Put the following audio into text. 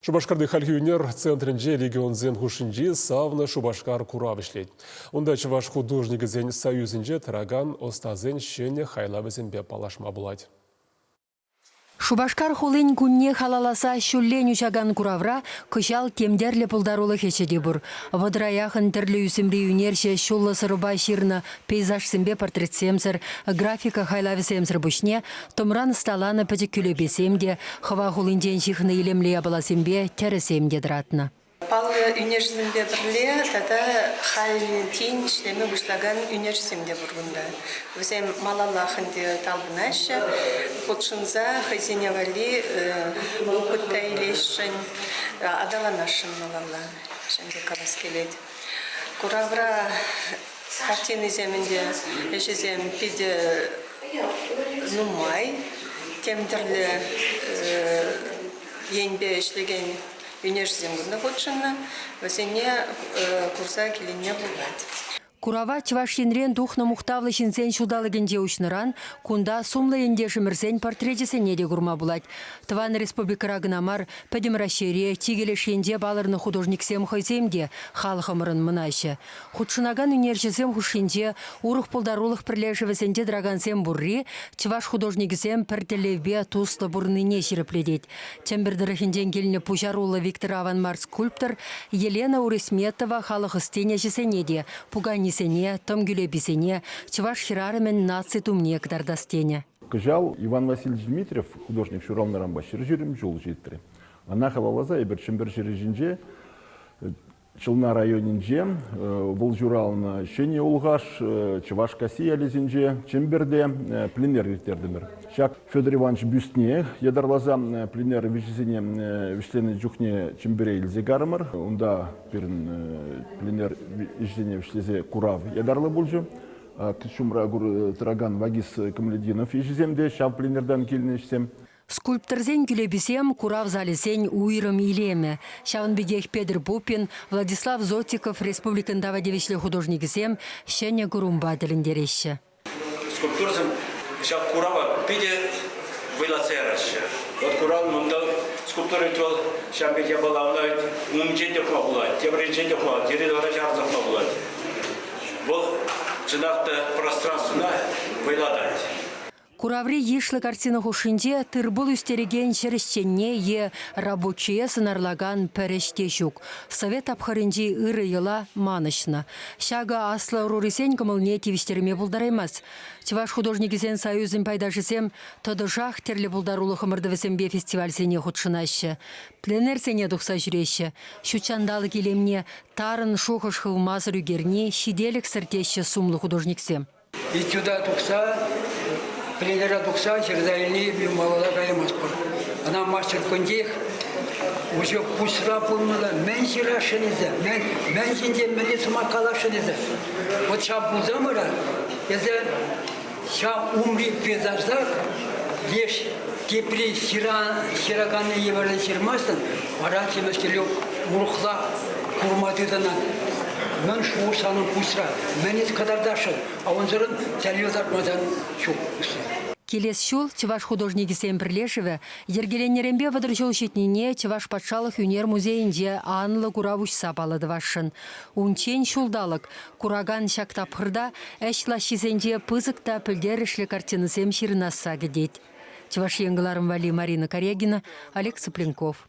Шупашкарти хальхи ӳнер центрӗнче регионсем хушшинчи «Савнӑ Шупашкар» курав ӗҫлет. Унта чӑваш художникӗсен союзӗнче тӑракан ӑстасен ҫӗнӗ хайлавӗсемпе паллашма пулать. Шупашкар хулин кунне халалласа ҫуллен уҫакан куравра кӑҫал тем тӗрлӗ пултарулӑх ӗҫӗ те пур. Вӑтӑра яхӑн тӗрлӗ ӳсӗмри ӳнерҫӗ ҫуллӑ сӑрӑпа ҫырнӑ пейзажсемпе портретсемсӗр, графика хайлавӗсемсӗр пуҫне тӑмран ӑсталанӑ пӗчӗк кӳлепесем те, хӑва хулинчен ҫыхнӑ илемлӗ япаласемпе тӗрӗсем те тӑратнӑ. Паллӑ ӳнерҫӗсемпе пӗрле тата халь тин ӗҫлеме пуҫлакан ӳнерҫӗсем те пур кунта. Вӗсем малаллах ӗнтӗ талпӑнаҫҫӗ, хутшӑнса хӑйсене валли опыт та илесшӗн, аталанасшӑн малалла. Ҫавӑн пек калас килет. Куравра картинисем ӗнтӗ ӗҫӗсем питӗ нумай, тем тӗрлӗ енпе ӗҫлекен ӳнерҫӗсем кунта хутшӑннӑ, вӗсене курса киленме пулать. Курава Чӑваш Енрен тухнӑ мухтавлӑ ҫынсен ҫулталӑкӗнче уҫнӑран кунта сумлӑ ентешӗмӗрсен портречӗсене те курма пулать. Тӑван республикӑра кӑна мар, пӗтӗм Раҫҫейре, чикӗ леш енче палӑрнӑ художниксем хӑйсем те халӑхӑмӑрӑн мӑнаҫӗ. Хутшӑнакан ӳнерҫӗсем хушшинче урӑх пултарулӑх пӗрлешӗвӗсенче тӑракансем пурри чӑваш художникӗсем пӗр тӗллевпе туслӑ пурӑннине ҫирӗплетет. Чӗмпӗр тӑрӑхӗнчен килнӗ пуҫаруллӑ Виктор Аванмар скульптор Елена Уресметова халӑх ӑстин ӗҫӗсене те, пуканисене, тӑм кӳлеписене, чӑваш хӗрарӑмӗн наци тумне кӑтартас тенӗ. Кӑҫал Иван Васильевич Дмитриев художник ҫуралнӑранпа 120 ҫул ҫитрӗ. Ӑна халалласа эпир Чӗмпӗр ҫӗрӗ ҫинче Челна районӗнче вӑл ҫуралнӑ Ҫӗнӗ Улхаш, Чӑвашкасси ялӗсенче, Чӗмпӗрте пленэр ирттертӗмӗр. Ҫак Федор Иванович бюстне ятарласа пленэр виҫисене вӗҫленӗ чухне Чӗмпӗре илсе карӑмӑр. Унта пирӗн пленэр ӗҫӗсене вӗҫлесе курав ятарлӑ пулчӗ. Ҫумра тӑракан Вагиз Камалетдинов ӗҫӗсем те ҫав пленэртан килнӗ ӗҫсем. Скульпторсен кӳлеписем курав залӗсен уйрӑм илемӗ. Ҫавӑн пекех Петӗр Пупин, Владислав Зотиков республикӑн тава тивӗҫлӗ художникӗсем ҫӗнӗ курӑмпа тӗлӗнтереҫҫӗ. Скульптурӑсем ҫак курава питӗ вӑйлатса яраҫҫӗ. Вот курав унта скульптура ведь вӑл ҫав пек япала, ӑна ведь умӗнчен те пӑхма пулать, тепӗр енчен те пӑхма пулать, йӗри-тавра ҫавӑрса пӑхма пулать. Вӑл чӑнах та пространствӑна вӑйлатать. Кураври йышлӑ картина хушшинче тыр-пул ӳстерекен ҫӗр ӗҫченне е рабочие сӑнарлакан пӗр ӗҫ те ҫук. Совет тапхӑрӗнчи ырӑ йӑла манӑҫнӑ. Ҫакӑ аслӑ ӑрурисен кӑмӑлне тивӗҫтерме пултараймасть. Чӑваш художникӗсен союзӗн пайташӗсем тӑтӑшах тӗрлӗ пултарулӑх ӑмӑртӑвӗсемпе фестивальсене хутшӑнаҫҫӗ, пленэрсене тухса ҫӳреҫҫӗ. Ҫут ҫанталӑк илемне тарӑн шухӑш хывмасӑр ӳкерни ҫителӗксӗр теҫҫӗ сумлӑ художниксем. Этюда тухса, пленэра тухса ҫырса илни эпир малалла каймастпӑр. Ӑна мастер кунтех уже пуҫра пулнӑ мӗн ҫырасшӑн эсӗ, мӗн, мӗн ҫинчен мӗнле сӑмах каласшӑн эсӗ. Вот ҫав пулсан вара эсӗ ҫав умри пейзажах леш тепри ҫыраканни евӗрлӗ ҫырмастӑн, вара темӗскерле урӑхла курма тытӑнать. Мӗн шухӑш санӑн пуҫра, мӗн эс кӑтартасшӑн, а унсӑрӑн тӗллев лартмасан ҫук. Килес ҫул Чӑваш художникӗсен пӗрлешӗвӗ йӗркеленнӗренпе 30 ҫул ҫитнине Чӑваш патшалӑх ӳнер музейӗнче анлӑ курав уҫса паллӑ тӑвасшӑн. Унччен ҫулталӑк куракан ҫак тапхӑрта ӗҫ лаҫҫисенче пысӑк та пӗлтерӗшлӗ картинӑсем ҫырӑнасса кӗтет. Чӑваш Ен кӑларӑм валли Марина Карягина, Олег Цыпленков.